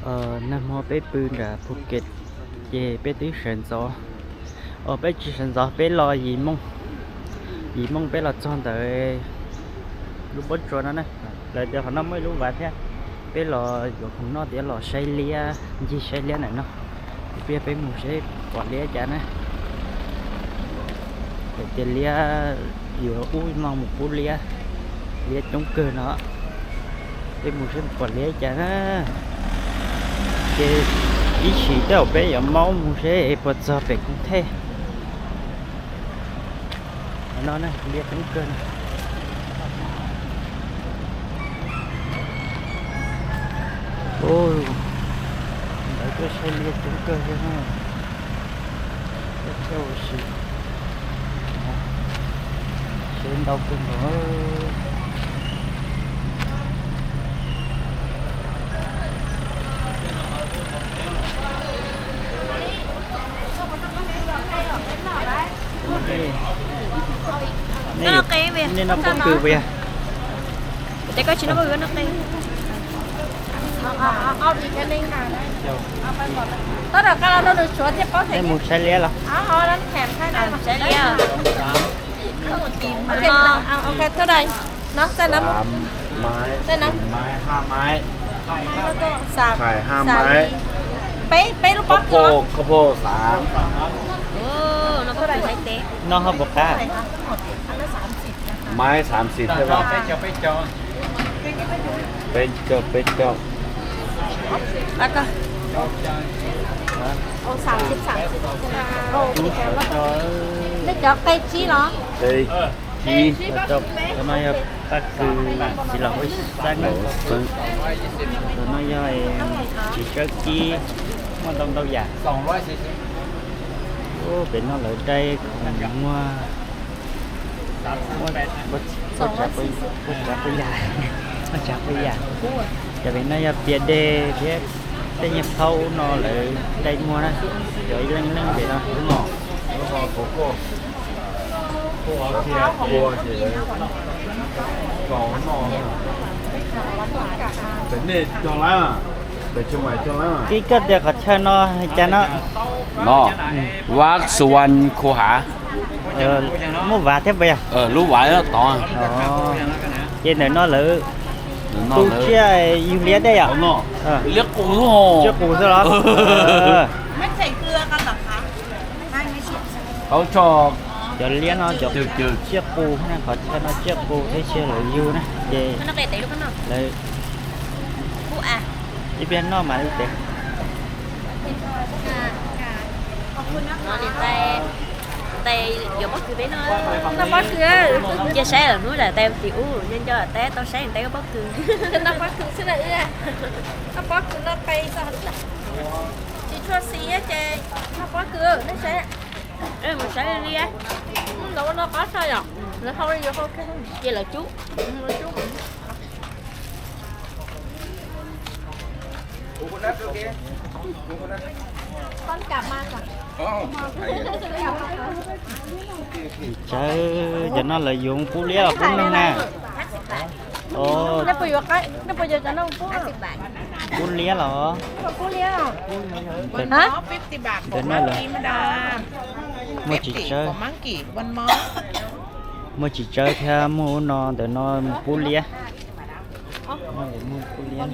Nag hmo peb pw nram Phuket, ces peb twb sawv ntxov, os peb tsis sawv ntxov, peb los yim moos, yim moos peb los txog ntawd lub pob tsuas no na. Lawv tias qhov no muaj ib lub vas thiab, peb los yuav khoom noj thiab los saib liab, ncig saib liab ntawm no. Peb, peb mus seb pom liab cas na. Lawv tias liab, yuav ub no mus pub liab, liab coob kawg no. Peb mus seb pom liab cas na. Ces ib sim tej zaum peb yuav maub mus seb puas txog pem Koob Thej. Qhov no na liab coob kawg no. Ntawd tuaj saib liab coob kawg thiab na. Tuaj saib ua si, saib ntau kawg nkaus. Nej noj pob kws puas yog? Nej mus saib liab los? Saib liab. Nó, nó, peb, peb lub pob kws. Ub, no pob kws Thaib teb. No ho puas qab? Maiv xaam xim thiab, peb caug, peb caug. Nej cov qe tsib los? Qe tsib. Cov no yog pob kws txiv laus Huab Xeeb. Cov no yog txiv Tsawb Kib, muaj ntau ntau yam. Pem no lawv dai khoom muag, muaj tsav puas yam, muaj tsav puas yam. Cov pem no yog pias deg thiab tej nyuag phaub no lawv dai muag na, cov leej leej pem no. Koj tias qhov chaw no hais cas no? No, Vaj Suv Van Khu Hav. Muaj vas thiab puas yog? Lub vas tod. Ces ntawm no lawv tu tsiaj yug liab dej yom? Liab qus, tsiaj qus xwb los? Cov liab no cov tsiaj qus na, qhov chaw no tsiaj qus thiab tsiaj lawv yug na ces lawv ib pliag noj mas li tes. Tais yuav pob kws peb noj. Noj pob kws. Cia saib lawm hnub lawm tais tim ub nco nco tais tau saib tais pob kws. Noj pob kws xwb na. Noj pob kws noj qe txog tsis tshua xis ces noj pob kws nej saib. Mus saib li. Lawv ua no qab tshaj yom, lawv hau li yuav hau kiag. Ces lawv cub. Tsawv, cov no lawv yuav pub liab los pub noog na? Pub liab los? Ntawm no lawv muaj tsis tsawv, muaj tsis tsawv thiab muaj ub no ntawm no mus pub liab. Muaj pub liab.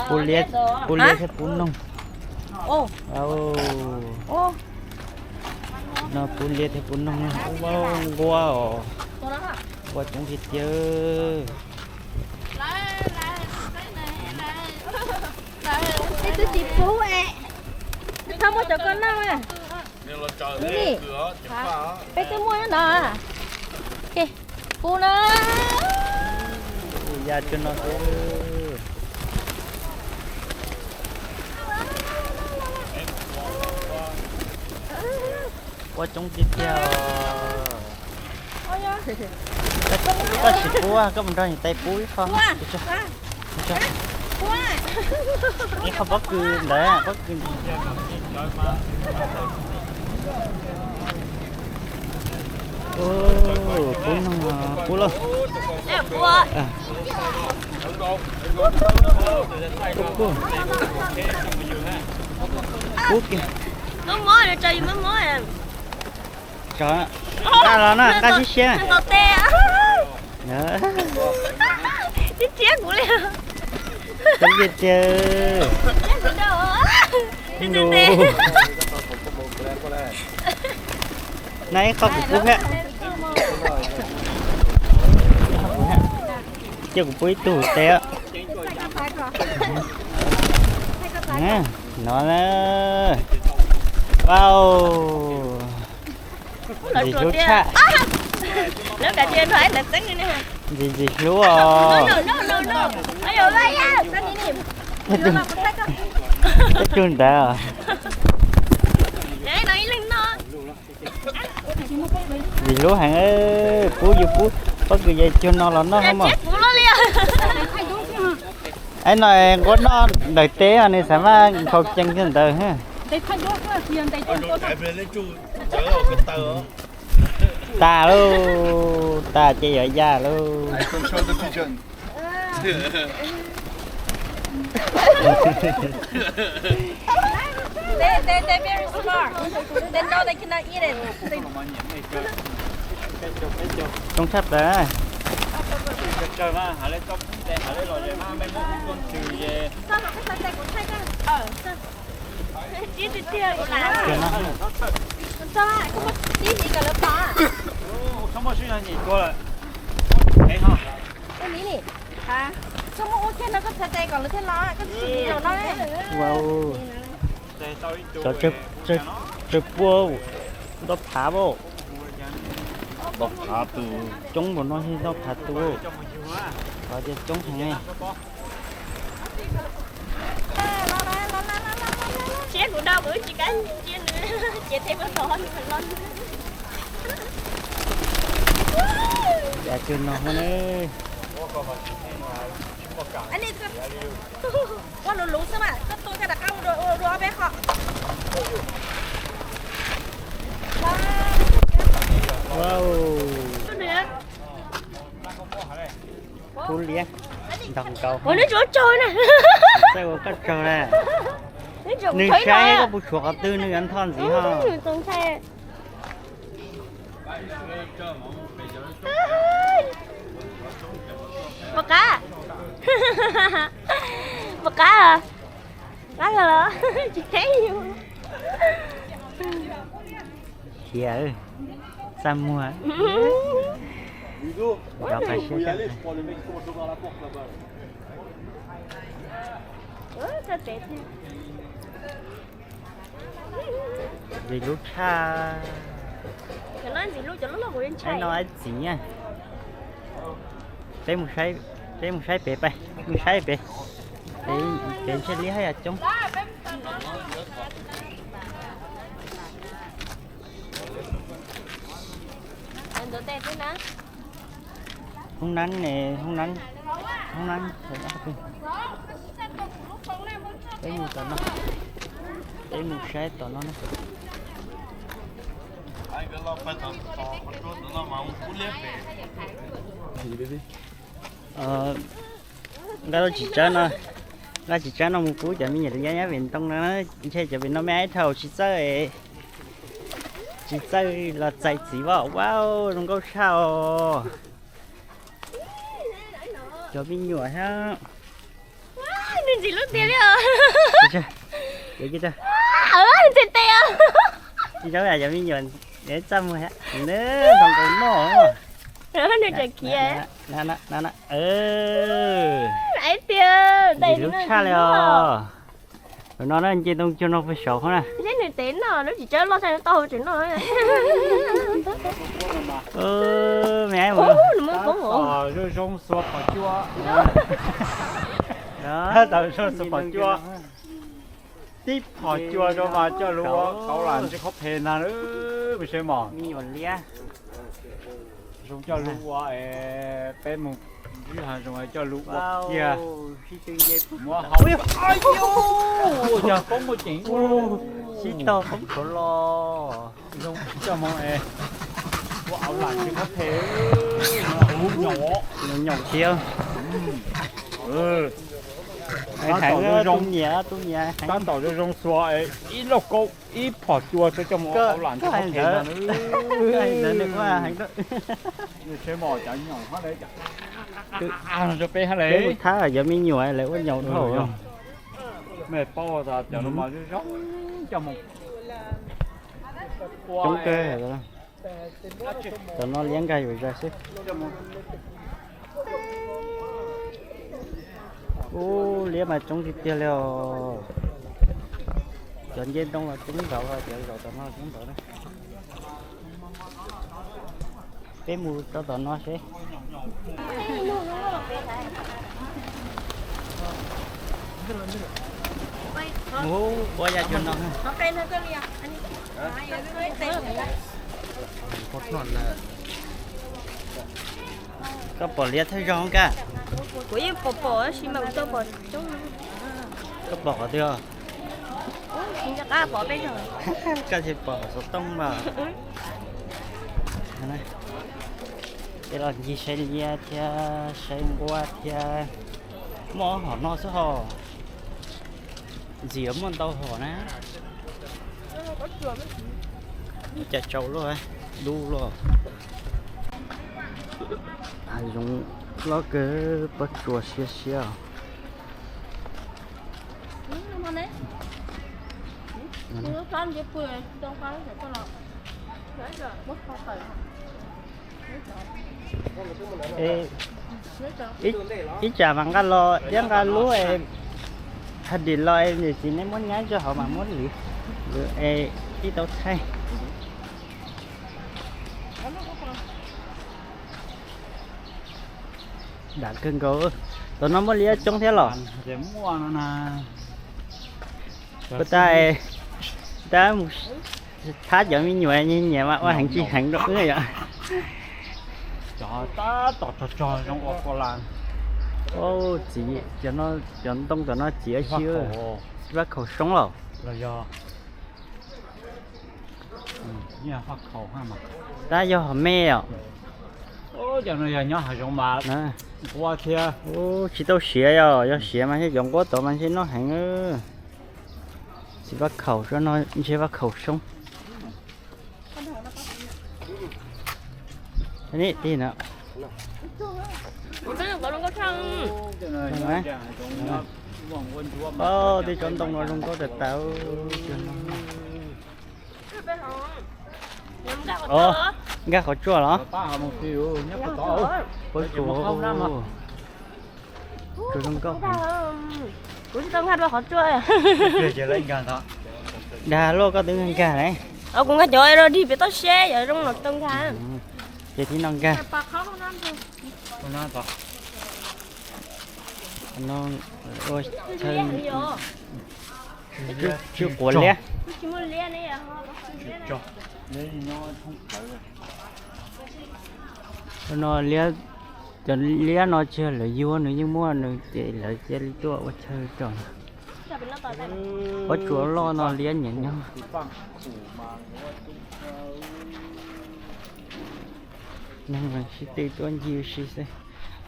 Pub liab, pub liab thiab pub noog. No pub liab thiab pub noog, nquab os, nquab coob tiag tiag. Peb twb tsis pub es, peb txhob muab cov koj noj. Peb twb muaj no. Pub na. Ya tsuag no xwb. Nquab coob tiag tiag. Koj tsis pub, koj mus nrog niam tais pub ib qho. Ib qho pob kws ntawd, pob kws. Pub noog. Pub lauj. Pub, pub. Pub kiag. Nqaj los na, nqaj siab siab. Tib thiab kuv li. Tiag tiag. Nws, na ib qho kuv pub thiab. Cia kuv pub ib tug tes. No na. Wow. Ntxim hlub tshaj. Ntxim ntxim hlub os. Ib tug ntawd os. Ntxim hlub heev, pub yus pub pob kws yawg cuag no los noj mog. Aib no nquab noj daws teb os, nws xav maj nkhaus cees kiag ntawd. Tas lauj, tas ces yuav ya lauj. They, they, they're very smart. They know they cannot eat it. Coob tshaj plaws. Wow. Tsawg pua, ntau phav as. Coob npaum no, ntau phav tus. Qhov tias coob heev. Siab kuv no kuv tsis kam cia nws cia tej ko tod los. Cas cuag no ne. Ua luv luv xwb mas, koj tua koj rov qab ua dua ob peb qho. Wow. Kub liab, ntog nkaus. Ua nws tsuav tsaug na. Txawj ua koj tsaug na. Nws saib koj puas tshuav qhov twg nws yuav ntho ntxiv ho. Puas qab? Puas qab? Qab los tsis teb yus. Khiav, txaj muag. Rov qab siab. Ntxim hlub tshaj. Aib no aib txiv na. Peb mus saib, peb mus saib pem, peb mus saib pem. Pem ntshe liab haj yam coob. Hoob nab ne, hoob nab, hoob nab. Peb mus tom no, peb mus saib tom no na. Nqa lub txiv tsawb no, nqa txiv tsawb no mus pub cov me nyuam liab nyob pem ntoo no, ntshe cov pem no me aib dhau tsis txawj, tsis txawj los txais txiv as. Wow, zoo nkauj tshaj os. Cov me nyuam thiab. Nws ntxim hlub tiag li os. Ntxim tes os. Tsis tau yam cov me nyuam txaj muag thiab. Nws zoo nkauj noj. Nws tseem khiav. Aib tiag, ntxim hlub tshaj li os. Tus no na, nce ntoo cuag no pag saud qhov na. Neb nws tev no, lub txiv tsawb loj tshaj tau tseem noj. Me aib mus. Tab tom zoo zoo xuas phom cua. Tab tom zoo xuas phom cua. Tib phom cua rau mas coj lub ua kauv lam ntsej qhov phem ntag, me seb mos. Me nyuam liab. Zoo coj lub ua, peb mus ntsib hav zoov coj lub ua kiag. Muab hau. Yog poob muaj ceem. Sib tog poob khuav los. Zoo coj mus ua kauv lam ntsej qhov phem. Nyob nyoos thiab. Heev, tus nyiam, tus nyiam heev. Tab tom zoo zoo xuas ib lauj kaub ib phom cua tso coj mus ua lam ntawd. Nws tsheb mos cov nyoos hab le, cov peb hab le. Thab cov me nyuam lawv ua nyoos dhau. Mej paub tas cov no mas zoo zoo coj mus. Coob kawg. Cov no liab nkag yuav zais xwb. Ub, liab mas coob tiag tiag li os. Cov ncej ntoo los coob npaum, cov zaum tom no coob npaum na. Peb mus rau tom no seb. Ub, ua ya cov no. Koj pom liab thawj zaug nkaj? Kuv yeej pom pom tab sis mas kuv tau pom coob. Koj pom qhov twg os? Kuv tsis nco qab pom peb zaug. Koj tsis pom qhov xov tooj mas. Peb los ncig saib liab thiab saib nquab thiab. Muaj ob hom no xwb hos. Ntxim muaj ntau hom na. Cas tsau luaj, dub luaj. Hav zoov loj kawg, pob tsuas siab siab os. Ib tsam mas nqa los thiab nqa lub ha dim los es niam txiv neb muab nyab rau hauv mas muab lwv, lwv es ib tau thaij. Dam kawg nkaus. Tom no muaj liab coob thiab los? Puas tas, tas mus thab cov me nyuam nyiam nyiam mas ua heev tsis heev rau wb yom. Cov tab tom tsog tsog zoo ua kua las. Txiv, cov ntoo tom no txiv ua si, txiv vaj khaum soob los? Tab yog hom me os. Cov no yog nyob hav zoov mas nquab thiab. Tsis tau siav, yog, yog siav mas ntshe cov nquab tod mas ntshe noj heev. Txiv vaj khaum, ntshe vaj khaum soob. Tig no. Tej tsob ntoo no zoo nkauj tas tas. Nkag qhov tsua los? Qhov tsua zoo nkauj. Kuv tsis tau nkag dua qhov tsua. Dag luaj koj twb nkag nkag ne. Kuv nkag cov rau dig pem toj siab yom, zoo los tau nkag. Ces tib no nkag. No ua chaw tsw quav liab. No liab, cov liab no tsis yog lawv yuav, nws yeej muaj nws ces lawv cia li tuaj ua chaw tso. Pob tsuas loj no liab nyiam nyob. Neeg sib tw tuaj ncig ua si xwb.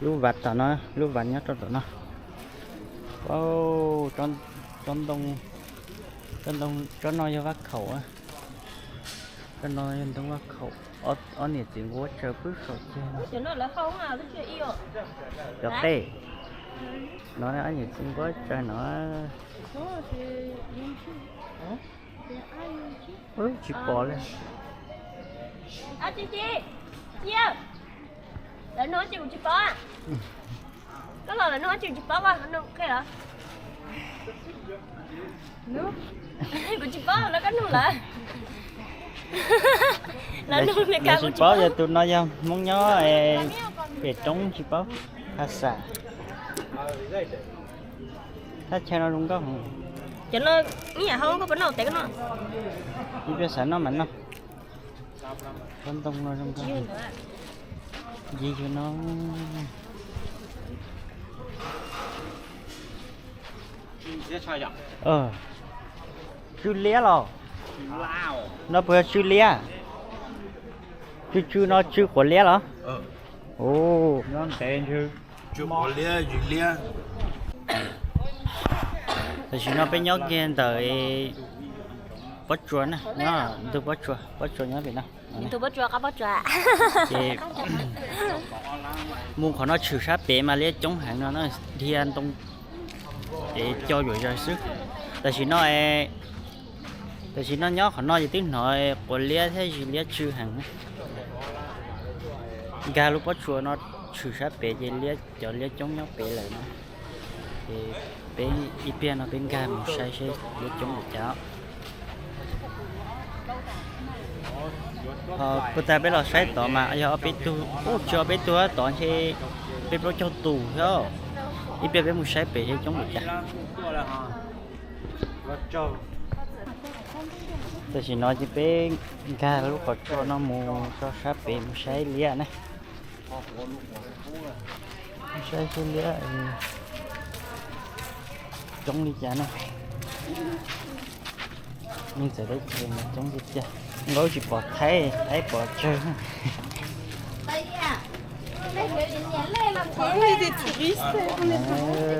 Lub vaj tom no, lub vaj nyob rau tom no. Tsob ntoo, tsob ntoo, tsob no yog vaj khaum. Tsob no yog ntoo vaj khaum. Ob niam txiv nquab tsaws pwb saum ceg no. Cov tej no ob niam txiv nquab tsaws no. Tsis pom li. Lawv nug tsis, kuv tsis paub. Koj los lawv nug tsis, kuv tsis paub, koj nug qhia los. Kuv tsis paub los koj nug lawv. Lawv nug li cas kuv tsis paub. Yog tus no yog Hmoob nyob pem roob tsis paub. Ha xas. Thaj chaw no zoo nkauj. Cov no ib yam hau koj puas noj tes koj noj? Ib pliag xav noj mas noj. Tsob ntoo no zoo nkauj. Ncig yus no. Tsw liab los? No puas yog tsw liab? Tsw tsw no tsw quav liab los? Ub, tam sim no peb nyob kiag ntawm Pob Tsuas na, nyob ntug Pob Tsuas, Pob Tsuas nyob pem no. Ces mus qhov no tshwm sab pem mas liab coob heev no na, dhia ntoo ces co yuam yawg xwb. Tam sim no, tam sim no nyob qhov no ces twb hnov quav liab thiab zis liab tsw heev. Nkag lub Pob Tsuas no tshwm sab pem ces liab, cov liab coob nyob pem lawm no. Ces peb ib pliag no peb nkag mus saib seb liab coob li cas. Ho puag ta peb los saib tod mas yog ob peb tug, ub, tsis ob peb tug tod ntshe peb plaub caug tus thiab. Ib pliag peb mus saib pem seb coob li cas. Tam sim no ces peb nkag lub qhov tsua no mus rau sab pem mus saib liab na. Saib seb liab coob li cas na. Neeg txawv teb chaws mas coob tiag tiag. Nkaus tsis pom Thaib, Thaib pom tsawg.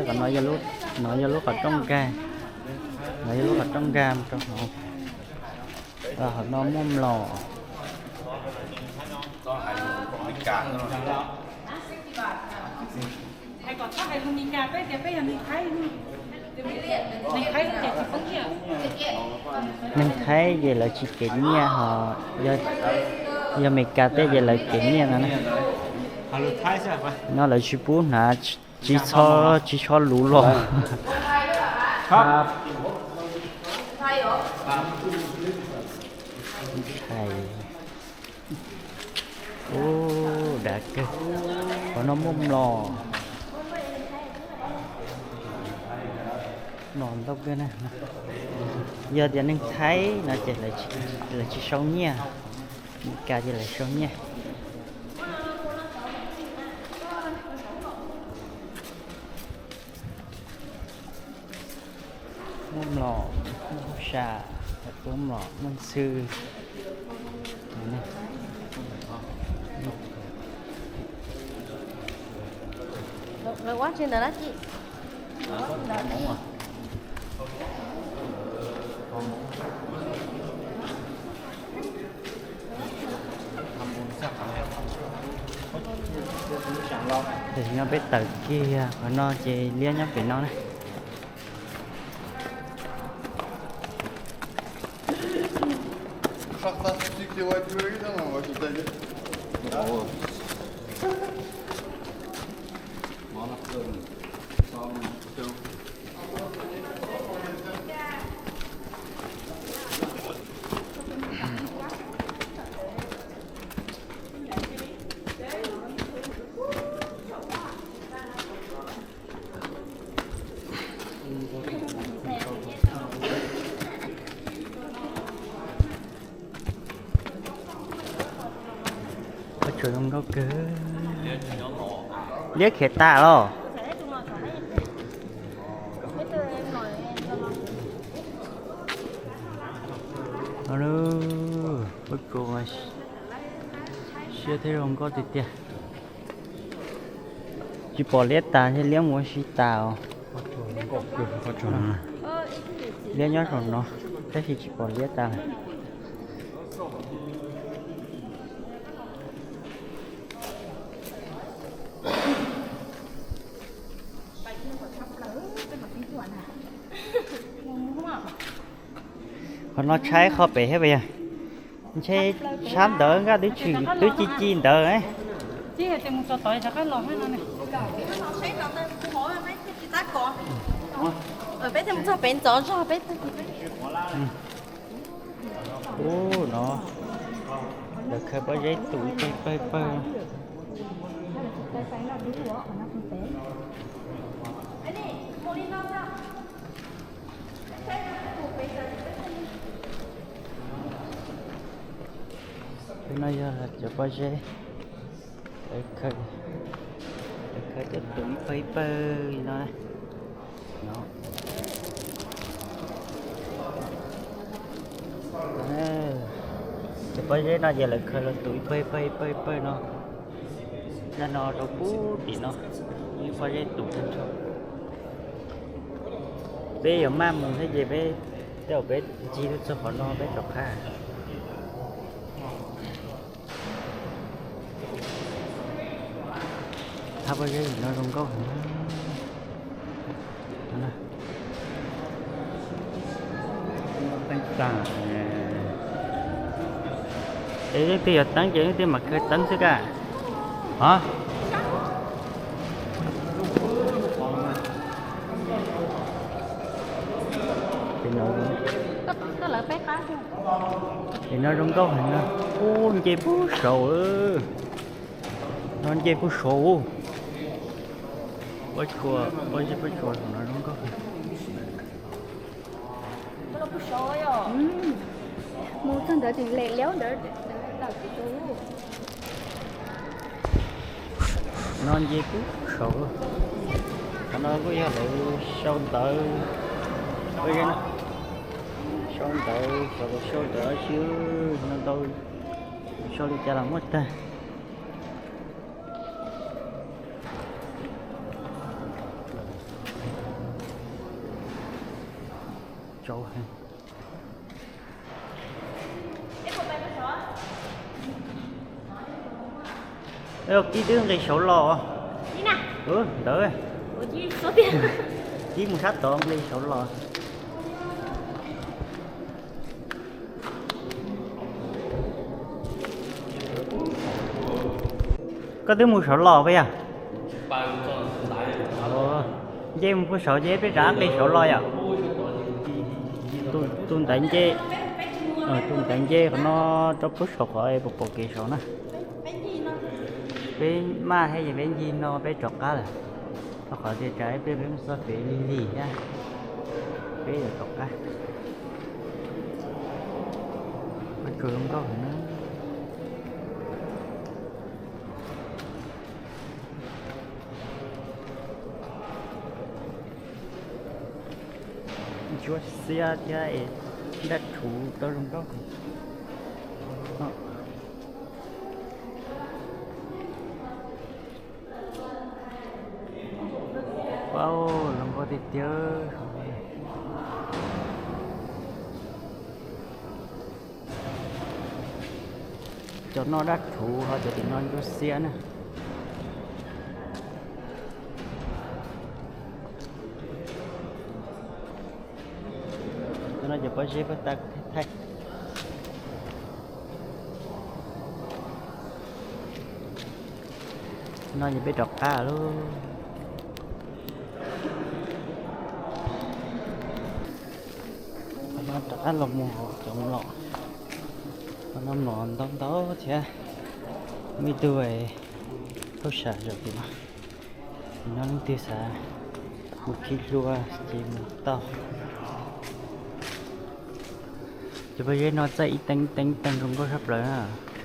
Qhov no yog lub, no yog lub qhov rooj nkag, no yog lub qhov rooj nkag rau hauv. Qhov no muaj mlom. Neeg Thaib ces lawv tsis kev nyiaj ho, yog Meskas tej ces lawv kev nyiaj no na. No lawv tsis pub hnav, tsis txhob, tsis txhob luv los. Ntshai. Ub, dav kawg. Qhov no muaj mlom. Mlom ntau kawg na. Yog tias neeg Thaib no ces lawv tsis sau nyiaj, Meskas ces lawv sau nyiaj. Muaj mlom, muaj hauj sam, muaj mlom, muaj ntxhw. Lawv ua tsi ntawd dab tsi? Tam sim no peb tawm kiag qhov no ces liab nyob pem no na. Pob tsuas zoo nkauj kawg. Liab khiav tas los. Pob tsuas mas siab thiab zoo nkauj tiag tiag. Tsis pom liab tas thiab, liab mus ua si tas os. Liab nyob saum no, tab sis tsis pom liab tas. Qhov no tshaib qhov pem thiab puas yog? Ntshe sab ntawd nkaj twb tshwm twb ci ci ntawd. Ub, no lawv khaws pob zeb tus ib pawg pawg. Tus no yog cov pob zeb, lawv khaws cov tus ib pawg ib pawg li no. Cov pob zeb no ces lawv khaws los tus ib pawg ib pawg ib pawg ib pawg no. Tag no rau pub tim no, ib pob zeb tus tag nrho. Peb yuav maj mus thiab ces peb, tej zaum peb ncig lub txog qhov no peb rov qab. Thab pob zeb no zoo nkauj heev. Es leej twg yuav teeb ces leej twg mam khaws teeb xwb kaj. Hov. Es no zoo nkauj heev no. Ub, nce puag saud. No nce puag saud. Pob tsuas, pob zeb pob tsuas no zoo nkauj heev. Mus txog ntawd tseem lem liab ntawd. No nce puag saud. Qhov no kuj yog lawv sau ntawv, sau ntawv, sau ntawv dab tsi no ntau, sau li cas los muaj tag. Tsaus heev. Kib twb nqis saud los. Ntawd, kib mus sab tod nqis saud los. Koj twb mus saud los puas yog? Nce mus puag saud ces peb rov qab nqis saud los yom. Tus ntawd nce, tus ntawd nce qhov no rau puag saud qhov pom pom kev saud na. Peb maj thiab ces peb ncig no peb rov qab lawm. Rau qhov tias tsam ib pliag peb mus txog pem lig lig thiab, peb yuav rov qab. Mas tsuas zoo nkauj heev na. Ntsuab xiab thiab es dab rhuv tau zoo nkauj. Wow, zoo nkauj tiag tiag. Cov no dab rhuv ho cov tim no ntsuab xiab na. Cov no cov pob zeb pob tag thaij. No ces peb rov qab lauj. Qhov no rov qab los mus hauv cov mlom. Qhov no mlom ntau ntau thiab. Muaj ib tug thauj sam zaum tim no. Tim no leej twg xav mus khi hlua ces mus tau. Cov pob zeb no txaij ib teev ib teev ib teev zoo nkauj tshaj plaws na,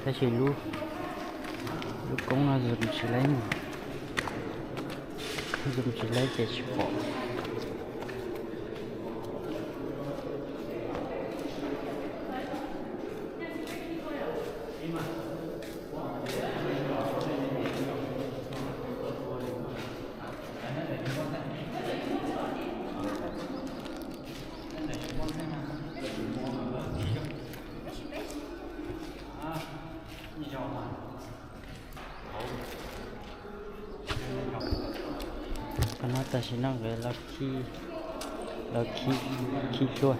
tab sis lub, lub koob no zoom tsis laib, zoom tsis laib ces tsis pom. Qhov no tam sim no nkawd los khi, los khi, khi hlua.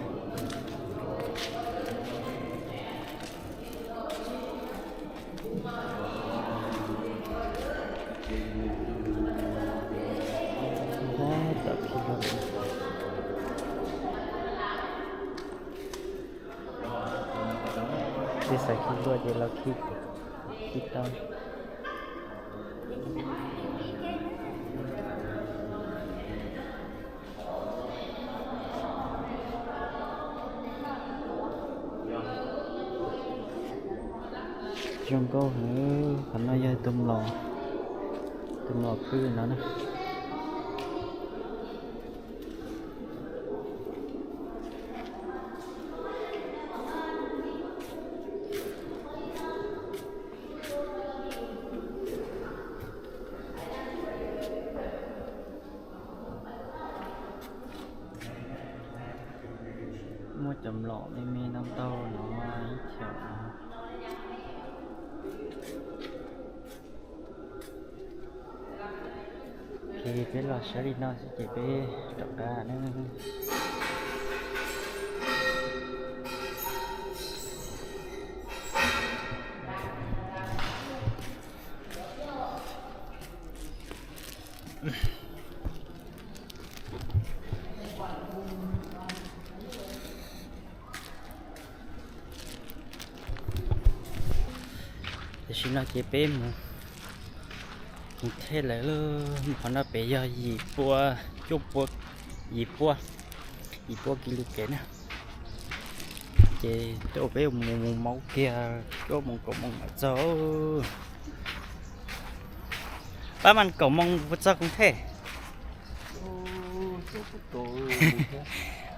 Tab tom khi hlua. Twb xav khi hlua ces los khi, khi tau. Zoo nkauj heev, qhov no yog tus mlom, tus mlom pw no na. Cov mlom me me no ntau no ib txhia no. Ces peb los saib li no xwb ces peb rov qab na. Tam sim no ces peb mus, mus thej lawm lauj. Qhov no pem yog yim pua, cuaj pua, yim pua, yim pua kis lus kev na. Ces tej uas peb mus mus maub kiag cuaj moos kaum moos mam txog. Pab mas kaum moos puas txog Koos Thej?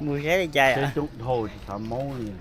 Mus thiab li cas? Coob dhau tsis xav maub li.